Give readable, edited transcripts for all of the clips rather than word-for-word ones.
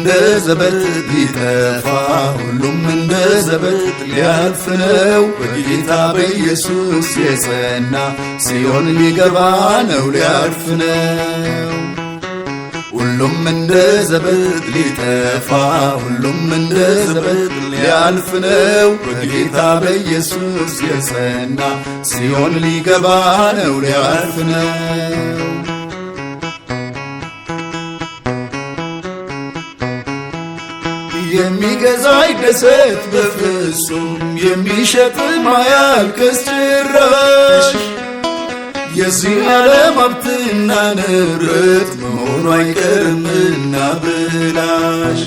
እንደ ዘበት ሊጠፋ፣ ሁሉም እንደ ዘበት ሊያልፍ ነው። በጌታ በኢየሱስ የጸና ጽዮን ሊገባ ነው፣ ሊያልፍ ነው። ሁሉም እንደ ዘበት ሊጠፋ፣ ሁሉም እንደ ዘበት ሊያልፍ ነው። በጌታ በኢየሱስ የጸና ጽዮን ሊገባ ነው፣ ሊያልፍ ነው። የሚገዛ ይደሰት በፍጹም፣ የሚሸጥ ማያልቅስ ጭራሽ። የዚህ ዓለም ሀብትና ንብረት መሆኑ አይቀርምና ብላሽ።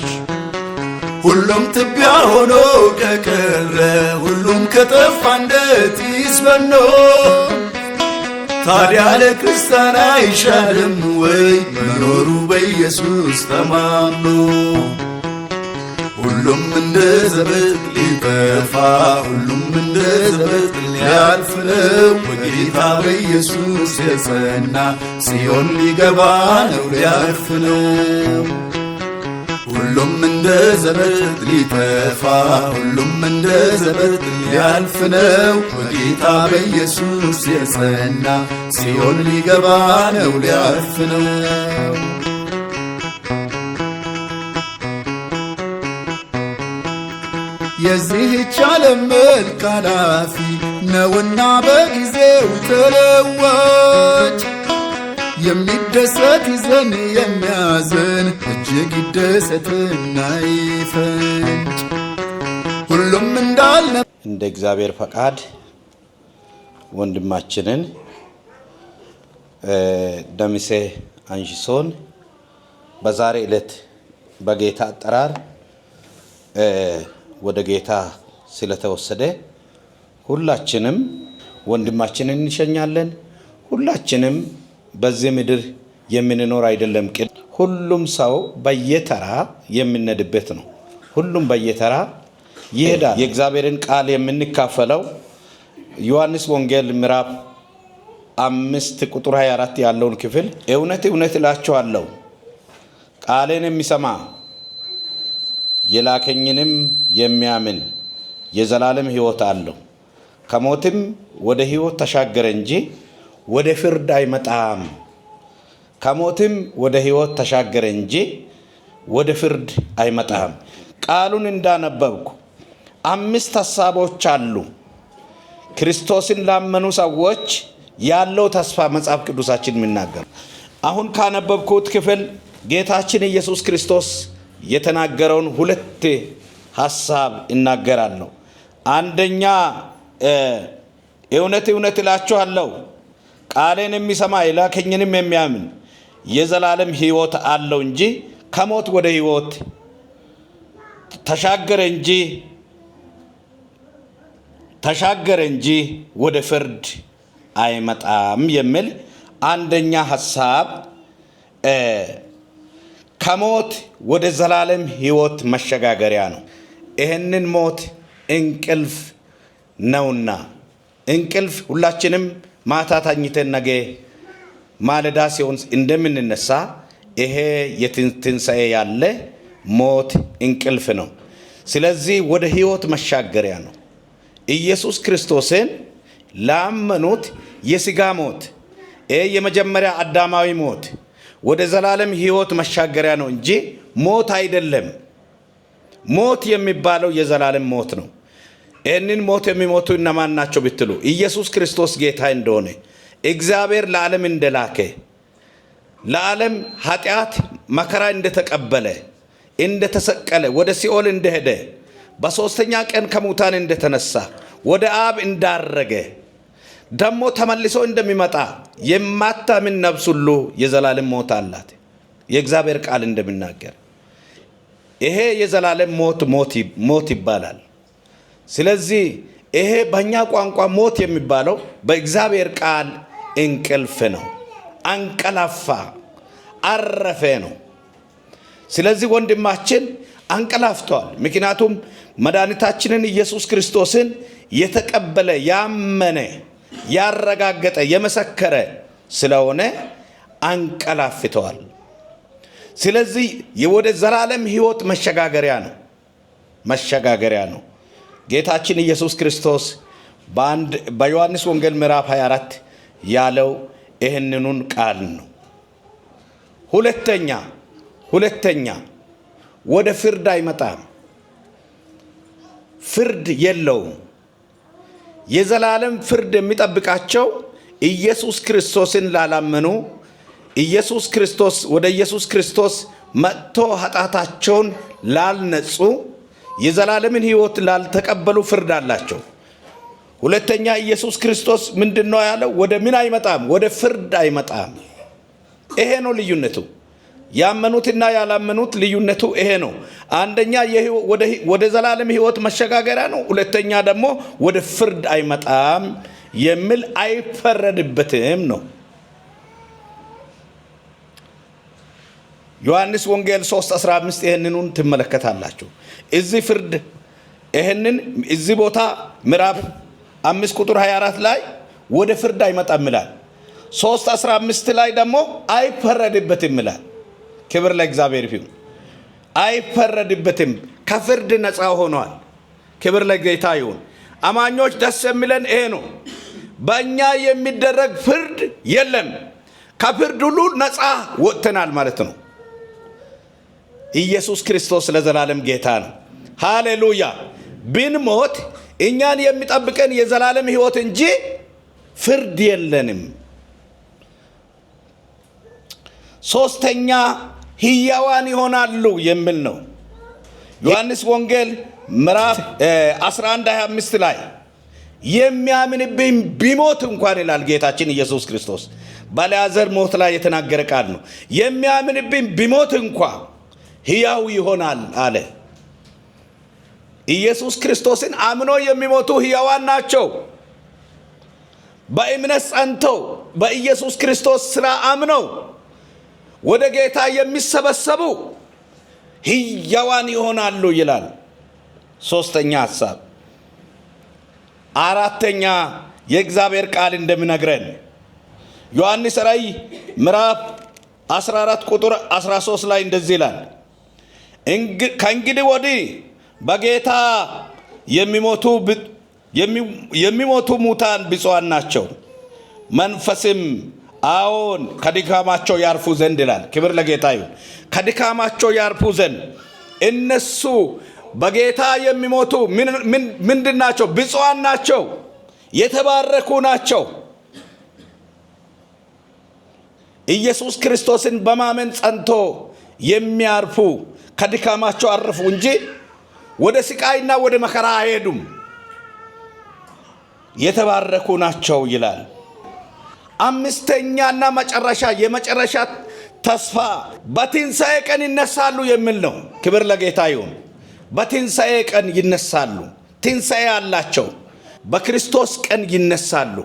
ሁሉም ትቢያ ሆኖ ከቀረ፣ ሁሉም ከጠፋ እንደ ጢስ በኖ፣ ታዲያ ለክርስቲያን አይሻልም ወይ መኖሩ በኢየሱስ ተማምኖ? ሁሉም እንደ ዘበት ሊጠፋ፣ ሁሉም እንደ ዘበት ሊያልፍ ነው። በጌታ በኢየሱስ የጸና ጽዮን ሊገባ ነው፣ ሊያልፍ ነው። ሁሉም እንደ ዘበት ሊጠፋ፣ ሁሉም እንደ ዘበት ሊያልፍ ነው። በጌታ በኢየሱስ የጸና ጽዮን ሊገባ ነው፣ ሊያልፍ ነው። የዚህች ዓለም መልክ ኃላፊ ነውና በጊዜው ተለዋጭ፣ የሚደሰት ይዘን የሚያዝን እጅግ ይደሰትና ይፈንጭ። ሁሉም እንዳልነ እንደ እግዚአብሔር ፈቃድ ወንድማችንን ደምሴ አንሺሶን በዛሬ ዕለት በጌታ አጠራር ወደ ጌታ ስለተወሰደ ሁላችንም ወንድማችንን እንሸኛለን። ሁላችንም በዚህ ምድር የምንኖር አይደለም። ሁሉም ሰው በየተራ የምንሄድበት ነው። ሁሉም በየተራ ይሄዳል። የእግዚአብሔርን ቃል የምንካፈለው ዮሐንስ ወንጌል ምዕራፍ 5 ቁጥር 24 ያለውን ክፍል፣ እውነት እውነት እላችኋለሁ፣ ቃሌን የሚሰማ የላከኝንም የሚያምን የዘላለም ሕይወት አለው፣ ከሞትም ወደ ሕይወት ተሻገረ እንጂ ወደ ፍርድ አይመጣም። ከሞትም ወደ ሕይወት ተሻገረ እንጂ ወደ ፍርድ አይመጣም። ቃሉን እንዳነበብኩ አምስት ሀሳቦች አሉ። ክርስቶስን ላመኑ ሰዎች ያለው ተስፋ መጽሐፍ ቅዱሳችን የሚናገር፣ አሁን ካነበብኩት ክፍል ጌታችን ኢየሱስ ክርስቶስ የተናገረውን ሁለት ሀሳብ እናገራለሁ። አንደኛ፣ እውነት እውነት እላችኋለሁ፣ ቃሌን የሚሰማ የላከኝንም የሚያምን የዘላለም ሕይወት አለው እንጂ ከሞት ወደ ሕይወት ተሻገረ እንጂ ወደ ፍርድ አይመጣም የሚል አንደኛ ሀሳብ፣ ከሞት ወደ ዘላለም ሕይወት መሸጋገሪያ ነው። ይህንን ሞት እንቅልፍ ነውና፣ እንቅልፍ ሁላችንም ማታ ተኝተን ነገ ማለዳ ሲሆን እንደምንነሳ ይሄ የትንሣኤ ያለ ሞት እንቅልፍ ነው። ስለዚህ ወደ ሕይወት መሻገሪያ ነው። ኢየሱስ ክርስቶስን ላመኑት የስጋ ሞት፣ ይህ የመጀመሪያ አዳማዊ ሞት ወደ ዘላለም ሕይወት መሻገሪያ ነው እንጂ ሞት አይደለም። ሞት የሚባለው የዘላለም ሞት ነው። ይህንን ሞት የሚሞቱ እነማን ናቸው ብትሉ፣ ኢየሱስ ክርስቶስ ጌታ እንደሆነ፣ እግዚአብሔር ለዓለም እንደላከ፣ ለዓለም ኃጢአት መከራ እንደተቀበለ፣ እንደተሰቀለ፣ ወደ ሲኦል እንደሄደ፣ በሦስተኛ ቀን ከሙታን እንደተነሳ፣ ወደ አብ እንዳረገ፣ ደግሞ ተመልሶ እንደሚመጣ የማታምን ነፍስ ሁሉ የዘላለም ሞት አላት። የእግዚአብሔር ቃል እንደሚናገር ይሄ የዘላለም ሞት ሞት ይባላል። ስለዚህ ይሄ በእኛ ቋንቋ ሞት የሚባለው በእግዚአብሔር ቃል እንቅልፍ ነው። አንቀላፋ፣ አረፈ ነው። ስለዚህ ወንድማችን አንቀላፍቷል። ምክንያቱም መድኃኒታችንን ኢየሱስ ክርስቶስን የተቀበለ፣ ያመነ፣ ያረጋገጠ፣ የመሰከረ ስለሆነ አንቀላፍተዋል። ስለዚህ ወደ ዘላለም ሕይወት መሸጋገሪያ ነው፣ መሸጋገሪያ ነው። ጌታችን ኢየሱስ ክርስቶስ በአንድ በዮሐንስ ወንጌል ምዕራፍ 24 ያለው ይህንኑን ቃል ነው። ሁለተኛ ወደ ፍርድ አይመጣም። ፍርድ የለውም። የዘላለም ፍርድ የሚጠብቃቸው ኢየሱስ ክርስቶስን ላላመኑ፣ ኢየሱስ ክርስቶስ ወደ ኢየሱስ ክርስቶስ መጥቶ ኃጢአታቸውን ላልነጹ፣ የዘላለምን ሕይወት ላልተቀበሉ ፍርድ አላቸው። ሁለተኛ ኢየሱስ ክርስቶስ ምንድን ነው ያለው? ወደ ምን አይመጣም? ወደ ፍርድ አይመጣም። ይሄ ነው ልዩነቱ። ያመኑትና ያላመኑት ልዩነቱ ይሄ ነው። አንደኛ ወደ ዘላለም ሕይወት መሸጋገሪያ ነው። ሁለተኛ ደግሞ ወደ ፍርድ አይመጣም የሚል አይፈረድበትም ነው። ዮሐንስ ወንጌል 3:15 ይህንኑን ትመለከታላችሁ። እዚህ ፍርድ ይህንን እዚህ ቦታ ምዕራፍ 5 ቁጥር 24 ላይ ወደ ፍርድ አይመጣም ይላል። 3:15 ላይ ደግሞ አይፈረድበትም ይላል። ክብር ለእግዚአብሔር ይሁን። አይፈረድበትም፣ ከፍርድ ነፃ ሆኗል። ክብር ለጌታ ይሁን። አማኞች ደስ የሚለን ይሄ ነው። በእኛ የሚደረግ ፍርድ የለም። ከፍርድ ሁሉ ነፃ ወጥተናል ማለት ነው። ኢየሱስ ክርስቶስ ለዘላለም ጌታ ነው። ሃሌሉያ። ብንሞት እኛን የሚጠብቀን የዘላለም ሕይወት እንጂ ፍርድ የለንም። ሶስተኛ ሕያዋን ይሆናሉ የሚል ነው። ዮሐንስ ወንጌል ምዕራፍ 11:25 ላይ የሚያምንብኝ ቢሞት እንኳን ይላል ጌታችን ኢየሱስ ክርስቶስ። በአልዓዛር ሞት ላይ የተናገረ ቃል ነው። የሚያምንብኝ ቢሞት እንኳ ሕያው ይሆናል አለ። ኢየሱስ ክርስቶስን አምኖ የሚሞቱ ሕያዋን ናቸው። በእምነት ጸንተው በኢየሱስ ክርስቶስ ሥራ አምነው ወደ ጌታ የሚሰበሰቡ ሕያዋን ይሆናሉ ይላል። ሶስተኛ ሐሳብ። አራተኛ የእግዚአብሔር ቃል እንደሚነግረን ዮሐንስ ራእይ ምዕራፍ 14 ቁጥር 13 ላይ እንደዚህ ይላል፣ ከእንግዲህ ወዲህ በጌታ የሚሞቱ ሙታን ብፁዓን ናቸው፣ መንፈስም አዎን ከድካማቸው ያርፉ ዘንድ ይላል። ክብር ለጌታ ይሁን። ከድካማቸው ያርፉ ዘንድ እነሱ በጌታ የሚሞቱ ምንድን ናቸው? ብፁዓን ናቸው፣ የተባረኩ ናቸው። ኢየሱስ ክርስቶስን በማመን ጸንቶ የሚያርፉ ከድካማቸው አርፉ እንጂ ወደ ስቃይና ወደ መከራ አይሄዱም። የተባረኩ ናቸው ይላል። አምስተኛና መጨረሻ የመጨረሻ ተስፋ በትንሣኤ ቀን ይነሳሉ የሚል ነው። ክብር ለጌታ ይሁን። በትንሣኤ ቀን ይነሳሉ። ትንሣኤ አላቸው። በክርስቶስ ቀን ይነሳሉ።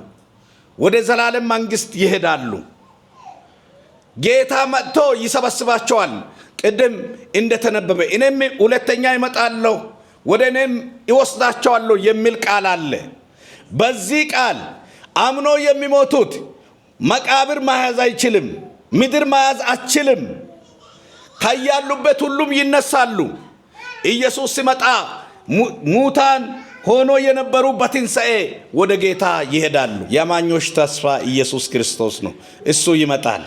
ወደ ዘላለም መንግሥት ይሄዳሉ። ጌታ መጥቶ ይሰበስባቸዋል። ቅድም እንደተነበበ እኔም ሁለተኛ ይመጣለሁ ወደ እኔም ይወስዳቸዋለሁ የሚል ቃል አለ። በዚህ ቃል አምኖ የሚሞቱት መቃብር መያዝ አይችልም፣ ምድር መያዝ አትችልም። ከያሉበት ሁሉም ይነሳሉ። ኢየሱስ ሲመጣ ሙታን ሆኖ የነበሩ በትንሣኤ ወደ ጌታ ይሄዳሉ። የአማኞች ተስፋ ኢየሱስ ክርስቶስ ነው። እሱ ይመጣል።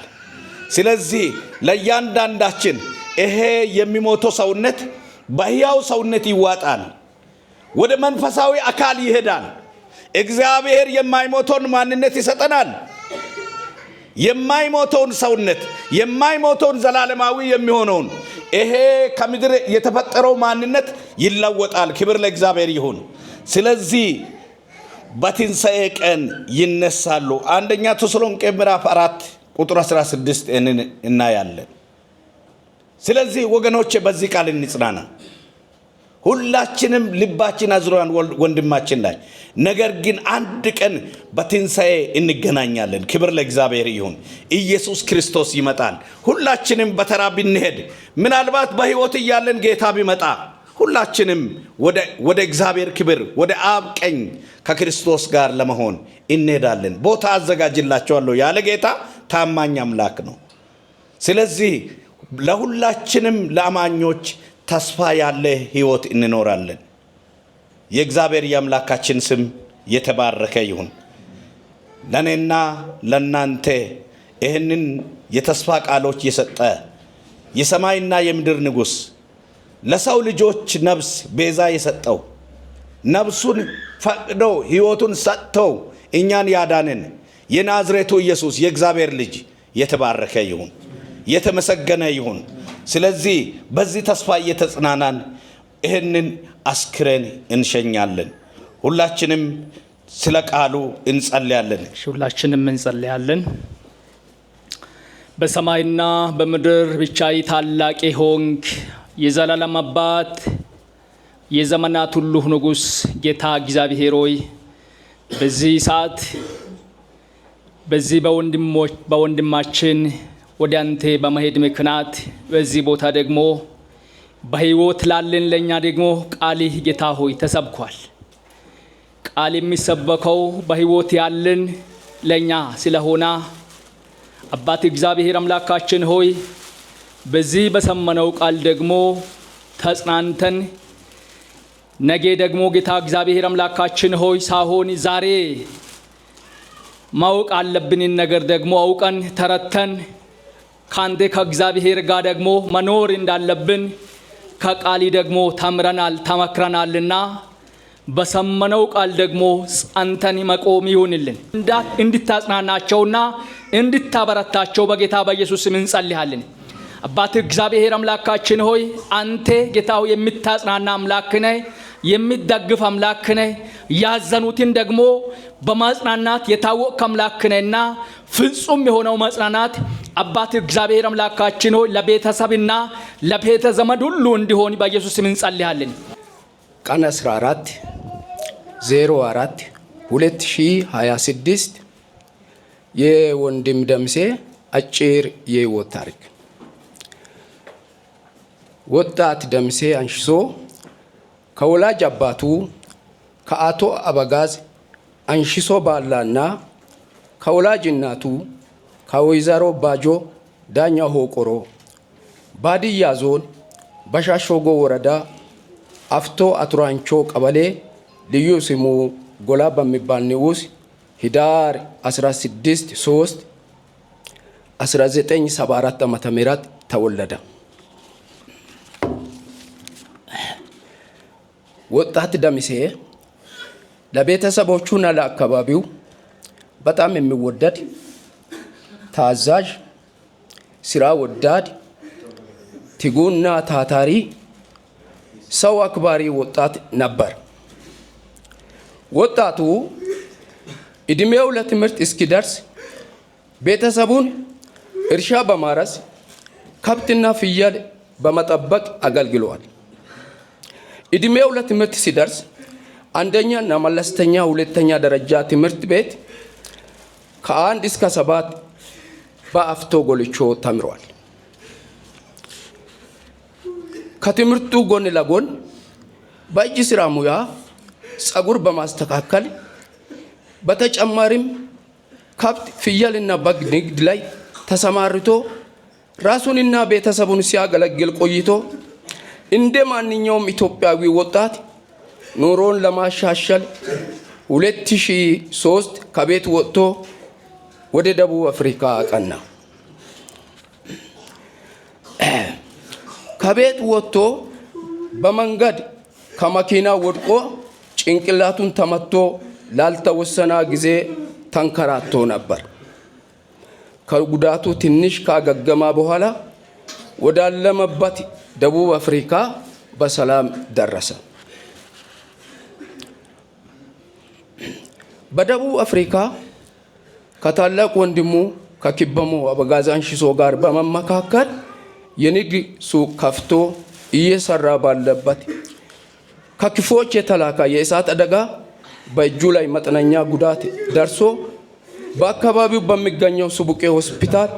ስለዚህ ለእያንዳንዳችን ይሄ የሚሞተው ሰውነት በሕያው ሰውነት ይዋጣል፣ ወደ መንፈሳዊ አካል ይሄዳል። እግዚአብሔር የማይሞተውን ማንነት ይሰጠናል። የማይሞተውን ሰውነት፣ የማይሞተውን ዘላለማዊ የሚሆነውን ይሄ ከምድር የተፈጠረው ማንነት ይለወጣል። ክብር ለእግዚአብሔር ይሁን። ስለዚህ በትንሣኤ ቀን ይነሳሉ። አንደኛ ተሰሎንቄ ምዕራፍ 4 ቁጥር 16 እናያለን። ስለዚህ ወገኖቼ በዚህ ቃል እንጽናና። ሁላችንም ልባችን አዝሯን ወንድማችን ላይ፣ ነገር ግን አንድ ቀን በትንሣኤ እንገናኛለን። ክብር ለእግዚአብሔር ይሁን። ኢየሱስ ክርስቶስ ይመጣል። ሁላችንም በተራ ብንሄድ፣ ምናልባት በሕይወት እያለን ጌታ ቢመጣ ሁላችንም ወደ እግዚአብሔር ክብር ወደ አብ ቀኝ ከክርስቶስ ጋር ለመሆን እንሄዳለን። ቦታ አዘጋጅላቸዋለሁ ያለ ጌታ ታማኝ አምላክ ነው። ስለዚህ ለሁላችንም ለአማኞች ተስፋ ያለ ሕይወት እንኖራለን። የእግዚአብሔር የአምላካችን ስም የተባረከ ይሁን። ለእኔና ለእናንተ ይህንን የተስፋ ቃሎች የሰጠ የሰማይና የምድር ንጉሥ፣ ለሰው ልጆች ነፍስ ቤዛ የሰጠው፣ ነፍሱን ፈቅዶ ሕይወቱን ሰጥተው እኛን ያዳንን የናዝሬቱ ኢየሱስ የእግዚአብሔር ልጅ የተባረከ ይሁን፣ የተመሰገነ ይሁን። ስለዚህ በዚህ ተስፋ እየተጽናናን ይህንን አስክሬን እንሸኛለን። ሁላችንም ስለ ቃሉ እንጸልያለን። ሁላችንም እንጸልያለን። በሰማይና በምድር ብቻ ታላቅ የሆንክ የዘላለም አባት፣ የዘመናት ሁሉ ንጉሥ ጌታ እግዚአብሔር ሆይ፣ በዚህ ሰዓት በዚህ በወንድማችን ወደ አንተ በመሄድ ምክንያት በዚህ ቦታ ደግሞ በሕይወት ላለን ለእኛ ደግሞ ቃልህ ጌታ ሆይ ተሰብኳል። ቃል የሚሰበከው በሕይወት ያለን ለእኛ ስለሆነ አባት እግዚአብሔር አምላካችን ሆይ፣ በዚህ በሰመነው ቃል ደግሞ ተጽናንተን ነገ ደግሞ ጌታ እግዚአብሔር አምላካችን ሆይ ሳይሆን ዛሬ ማወቅ አለብንን ነገር ደግሞ አውቀን ተረተን ከአንተ ከእግዚአብሔር ጋር ደግሞ መኖር እንዳለብን ከቃሊ ደግሞ ተምረናል ተመክረናልና በሰመነው ቃል ደግሞ ጸንተን መቆም ይሁንልን። እንድታጽናናቸውና እንድታበረታቸው በጌታ በኢየሱስ ስም እንጸልያለን። አባት እግዚአብሔር አምላካችን ሆይ፣ አንተ ጌታ ሆይ የምታጽናና አምላክ ነህ፣ የሚደግፍ አምላክ ነህ። ያዘኑትን ደግሞ በማጽናናት የታወቅክ አምላክ ነህና ፍጹም የሆነው መጽናናት አባት እግዚአብሔር አምላካችን ሆይ ለቤተሰብና ለቤተ ዘመድ ሁሉ እንዲሆን በኢየሱስ ስም እንጸልያለን። ቀን 14 04 2026 የወንድም ደምሴ አጭር የህይወት ታሪክ። ወጣት ደምሴ አንሽሶ ከወላጅ አባቱ ከአቶ አበጋዝ አንሽሶ ባላና ከወላጅ እናቱ ከወይዘሮ ባጆ ዳኛ ሆቆሮ ባድያ ዞን በሻሾጎ ወረዳ አፍቶ አቱራንቾ ቀበሌ ልዩ ስሙ ጎላ በሚባል ንዑስ ህዳር 16 3 1974 ዓ.ም ተወለደ። ወጣት ደምሴ ለቤተሰቦቹና ለአካባቢው በጣም የሚወደድ፣ ታዛዥ፣ ስራ ወዳድ፣ ትጉና ታታሪ፣ ሰው አክባሪ ወጣት ነበር። ወጣቱ እድሜው ለትምህርት እስኪደርስ ቤተሰቡን እርሻ በማረስ፣ ከብትና ፍየል በመጠበቅ አገልግሏል። እድሜው ለትምህርት ሲደርስ አንደኛና መለስተኛ ሁለተኛ ደረጃ ትምህርት ቤት ከ1 እስከ 7 በአፍቶ ጎልቾ ተምሯል። ከትምህርቱ ጎን ለጎን በእጅ ስራ ሙያ ጸጉር በማስተካከል፣ በተጨማሪም ከብት፣ ፍየልና በግ ንግድ ላይ ተሰማርቶ ራሱንና ቤተሰቡን ሲያገለግል ቆይቶ እንደ ማንኛውም ኢትዮጵያዊ ወጣት ኑሮን ለማሻሻል 2003 ከቤት ወጥቶ ወደ ደቡብ አፍሪካ አቀና። ከቤት ወጥቶ በመንገድ ከመኪና ወድቆ ጭንቅላቱን ተመቶ ላልተወሰነ ጊዜ ተንከራቶ ነበር። ከጉዳቱ ትንሽ ካገገማ በኋላ ወዳለመበት ደቡብ አፍሪካ በሰላም ደረሰ። በደቡብ አፍሪካ ከታላቅ ወንድሙ ከኪበሞ አበጋዝ አንሺሶ ጋር በመመካከር የንግድ ሱቅ ከፍቶ እየሰራ ባለበት ከክፉዎች የተላከ የእሳት አደጋ በእጁ ላይ መጠነኛ ጉዳት ደርሶ በአካባቢው በሚገኘው ሱቡቄ ሆስፒታል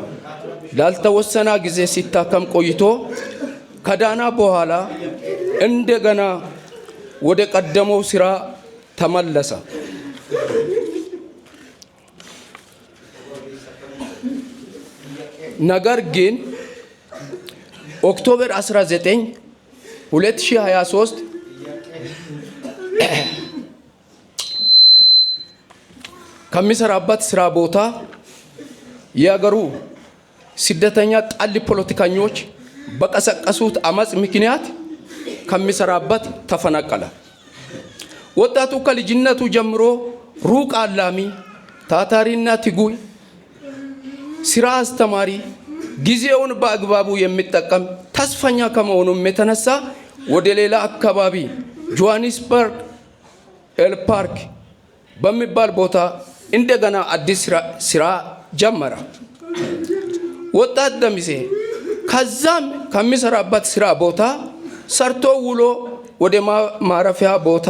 ላልተወሰነ ጊዜ ሲታከም ቆይቶ ከዳና በኋላ እንደገና ወደ ቀደመው ስራ ተመለሰ። ነገር ግን October 19 2023 ከሚሰራበት ስራ ቦታ የአገሩ ስደተኛ ጠል ፖለቲከኞች በቀሰቀሱት አመፅ ምክንያት ከሚሰራበት ተፈናቀለ። ወጣቱ ከልጅነቱ ጀምሮ ሩቅ አላሚ፣ ታታሪና ትጉ፣ ስራ አስተማሪ፣ ጊዜውን በአግባቡ የሚጠቀም ተስፈኛ ከመሆኑም የተነሳ ወደ ሌላ አካባቢ ጆሃንስበርግ ኤል ፓርክ በሚባል ቦታ እንደገና አዲስ ስራ ጀመረ። ወጣት ደምሴ ከዛም ከሚሰራበት ስራ ቦታ ሰርቶ ውሎ ወደ ማረፊያ ቦታ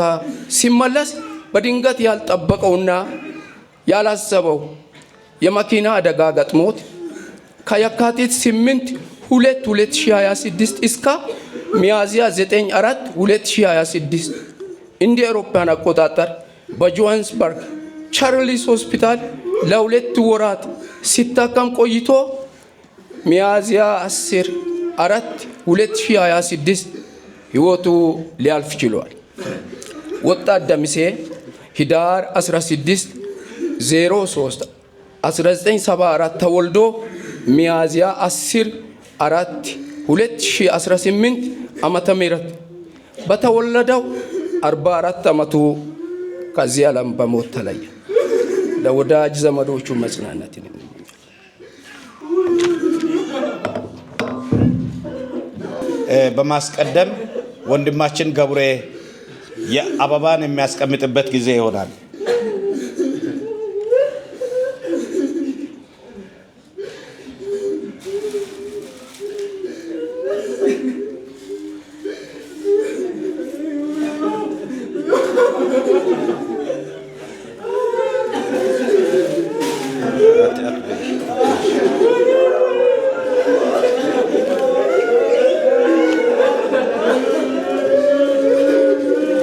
ሲመለስ በድንገት ያልጠበቀውና ያላሰበው የመኪና አደጋ ገጥሞት ከየካቲት 8 2 2026 እስከ ሚያዝያ 9 4 2026 እንደ አውሮፓውያን አቆጣጠር በጆሃንስበርግ ቻርሊስ ሆስፒታል ለ2 ወራት ሲታከም ቆይቶ ሚያዝያ 10 4 2026 ህይወቱ ሊያልፍ ችሏል። ወጣት ደምሴ ህዳር 16 03 1974 ተወልዶ ሚያዝያ 10 4 2018 ዓመተ ምህረት በተወለደው 44 ዓመቱ ከዚህ ዓለም በሞት ተለየ። ለወዳጅ ዘመዶቹ መጽናናትን በማስቀደም ወንድማችን ገብሬ የአበባን የሚያስቀምጥበት ጊዜ ይሆናል።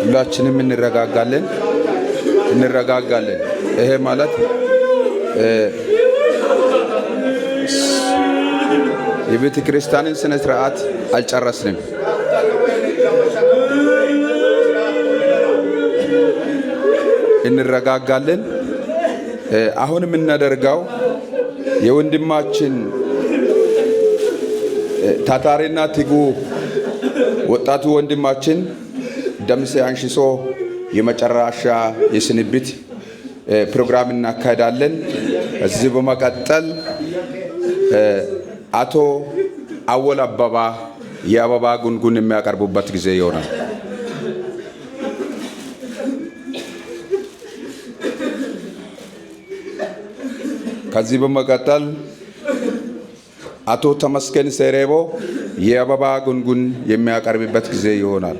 ሁላችንም እንረጋጋለን እንረጋጋለን። ይሄ ማለት የቤተ ክርስቲያንን ስነ ስርዓት አልጨረስንም። እንረጋጋለን። አሁን የምናደርገው የወንድማችን ታታሪና ትጉ ወጣቱ ወንድማችን ደምሴ አንሺሶ የመጨረሻ የስንብት ፕሮግራም እናካሄዳለን። እዚህ በመቀጠል አቶ አወል አበባ የአበባ ጉንጉን የሚያቀርቡበት ጊዜ ይሆናል። ከዚህ በመቀጠል አቶ ተመስገን ሴሬቦ የአበባ ጉንጉን የሚያቀርብበት ጊዜ ይሆናል።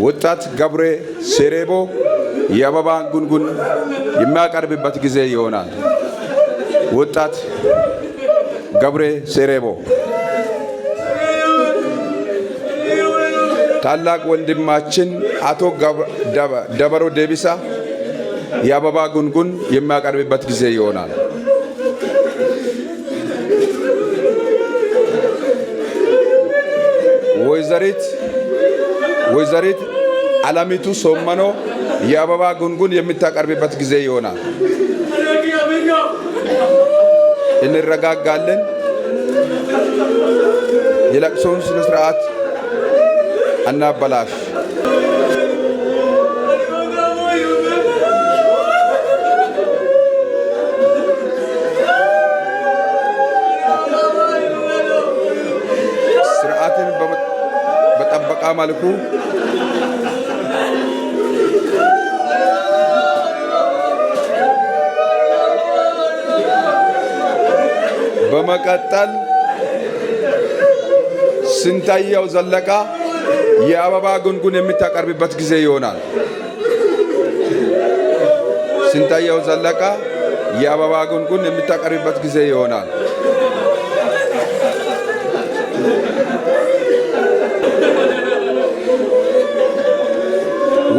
ወጣት ገብሬ ሴሬቦ የአበባ ጉንጉን የሚያቀርብበት ጊዜ ይሆናል። ወጣት ገብሬ ሴሬቦ ታላቅ ወንድማችን አቶ ደበሮ ደቢሳ የአበባ ጉንጉን የሚያቀርብበት ጊዜ ይሆናል። ወይዘሪት አለሚቱ ሶመኖ የአበባ ጉንጉን የምታቀርብበት ጊዜ ይሆናል። እንረጋጋለን። የለቅሶውን ስነ ስርዓት አናበላሽ። ስርዓትን በጠበቃ መልኩ በመቀጠል ስንታየው ዘለቃ የአበባ ጉንጉን የምታቀርብበት ጊዜ ይሆናል። ስንታየው ዘለቃ የአበባ ጉንጉን የምታቀርብበት ጊዜ ይሆናል።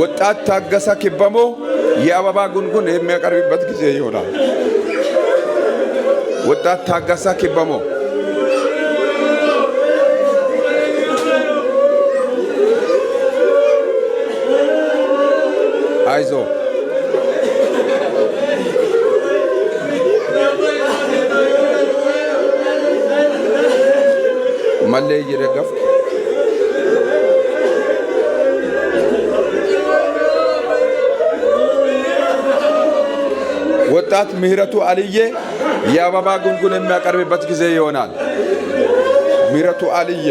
ወጣት ታገሰ ኪበሞ የአበባ ጉንጉን የሚያቀርብበት ጊዜ ይሆናል። ወጣት ታጋሳ ኪበሞ አይዞ። መሌ እየደገፍክ። ወጣት ምህረቱ አልዬ የአበባ ጉንጉን የሚያቀርብበት ጊዜ ይሆናል። ምህረቱ አልዬ።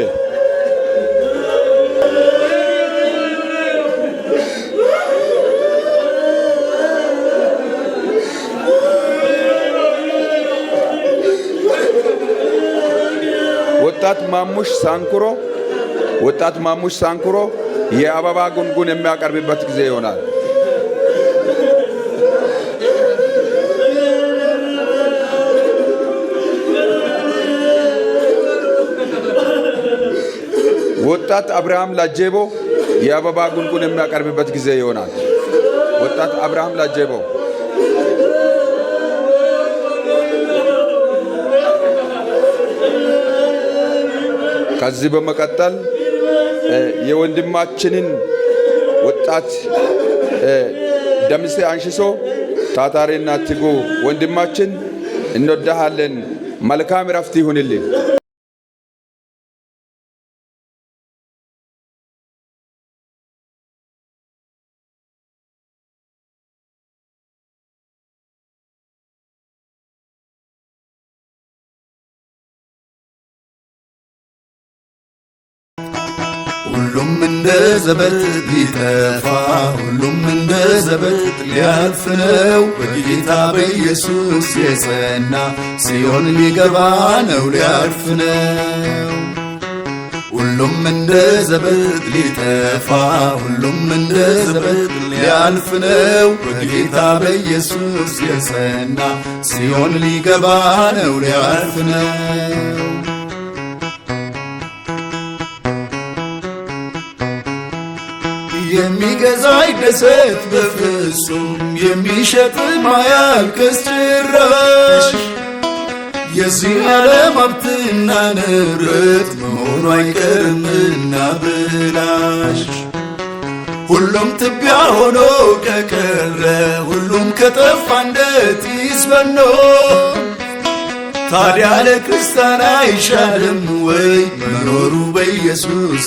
ወጣት ማሙሽ ሳንኩሮ፣ ወጣት ማሙሽ ሳንኩሮ የአበባ ጉንጉን የሚያቀርብበት ጊዜ ይሆናል። ወጣት አብርሃም ላጄቦ የአበባ ጉንጉን የሚያቀርብበት ጊዜ ይሆናል። ወጣት አብርሃም ላጄቦ። ከዚህ በመቀጠል የወንድማችንን ወጣት ደምሴ አንሽሶ፣ ታታሪና ትጉ ወንድማችን እንወዳሃለን። መልካም እረፍት ይሁንልን። ሁሉም እንደ ዘበት ሊጠፋ፣ ሁሉም እንደ ዘበት ሊያልፍ ነው። በጌታ በኢየሱስ የጸና ጽዮን ሊገባ ነው፣ ሊያልፍ ነው። ሁሉም እንደ ዘበት ሊጠፋ፣ ሁሉም እንደ ዘበት ሊያልፍ ነው። በጌታ በኢየሱስ የጸና ጽዮን ሊገባ ነው፣ ሊያልፍ ነው። የሚገዛ ይደሰት በፍጹም፣ የሚሸጥ ማያልቅስ ጭራሽ። የዚህ ዓለም ሀብትና ንብረት መሆኑ አይቀርምና ብላሽ። ሁሉም ትቢያ ሆኖ ከቀረ፣ ሁሉም ከጠፋ እንደ ጢስ በኖ፣ ታዲያ ለክርስቲያን አይሻልም ወይ መኖሩ በኢየሱስ?